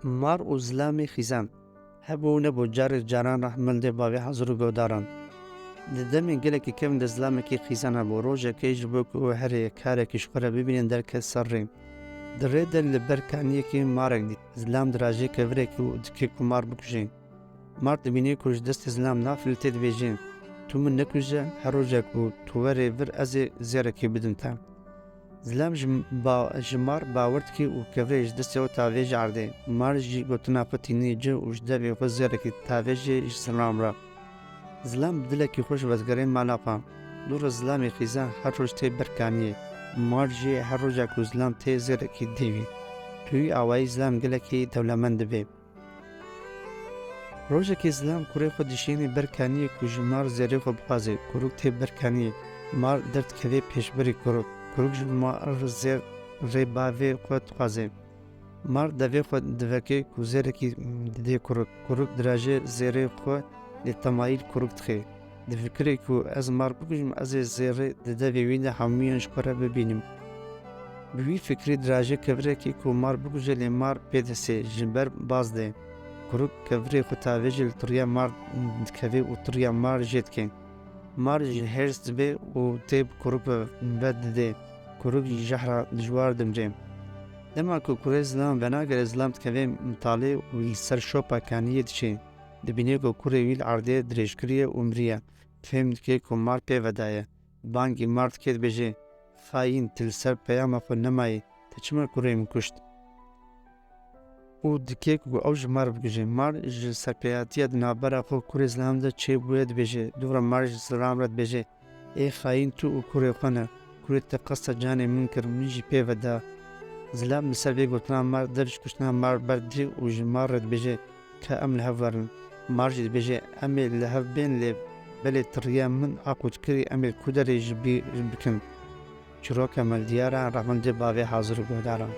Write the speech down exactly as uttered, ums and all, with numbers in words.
Mar û zilamê xîzan. Hebû û nebû, carê caran re hemildê bavê hazir û guhdaran. Di demên gelekî kevn de zilamekî xîzan hebû. Rojekê ji bo ku herê karekî ji xwe re bibînin derket ser rê. Di rê de li ber kaniyekê marek dît. Zilam dirajê kevirekî û dikê ku mar bikujê. Mar dibînê ku ji destê zilam nafilitê dibêje, "Tu min nekuje, her roja ku tu werê vir ez ê zêrekê bidim te." Zilam ji, ba, ji mar bawer dike û kevirê ji destê xwe tavêje erdê. Mar jî gotina xwe tînî cih û ji devê xwe zêrekî tavêje ji zilam re. Zilam bi dilekî xweş vedigere mala xwe. Dû re zilamê xîzan her roj tê ber kaniyê. Mar jî her roja ku zilam tê zêrekî didê wî. Bi wî awayî zilam gelekî dewlemend dibe. Rojekê zilam kurê xwe dişînê ber kaniyê ku ji mar zêrê xwe bixwaze. Kuruk tê ber kaniyê. Mar derdikeve pêşberî kuruk. Kuruk ji mar zêr rê bavê xwe dixwaze. Mar devê xwe diveke ku zêrekî didê kuruk. Kuruk dirajê zêrê xwe lê temayî li kuruk dixe. Difikire ku ez mar bikujim, ez ê zêrê di devê wî de hemûyan ji xwe re bibînim. Bi wî fikrî dirajê kevirekî ku mar bikuje lê mar pê dihese, ji ber baz de. Kuruk kevirê xwe tavêje li tiriya mar dikeve û tiriya mar jê dike. Mar ji hêrs dibe û tê bi kuruk ve dide. Kuruk ji jehra dijwar dimre. Dema ku kurê zilam venagere, zilam dikeve mitalê û li ser şopa kaniyê diçe. Dibîne ku kurê wî li erdê dirêj kiriye û miriye. Fêm dike ku mar pê ve daye. Bangî mar dike, dibêje, "Xayîn, tu li ser peyama xwe nemayî, tu çima kurê min kuşt?" Û dike ku ew ji mar bikuje. Mar ji serpêhatiya di navbera xwe kurê zilam de çêbûye dibêje. Dû re mar ji zilam re dibêje, "Ê xayîn, tu û kurê xwe ne. Kurê te qesta canê min kir, min jî pê ve da." Zilam li ser vê gotina mar dev ji kuştina mar berdide û ji mar re dibêje, "Ka em li hev werin." Mar jî dibêje, "Em ê li hev bên, lê belê tiriya min a qûtkirî em ê li ku derê ji bîr bikin?" Çîroka Mel Diyar e, rehmendê bavê hazir û guhdaran.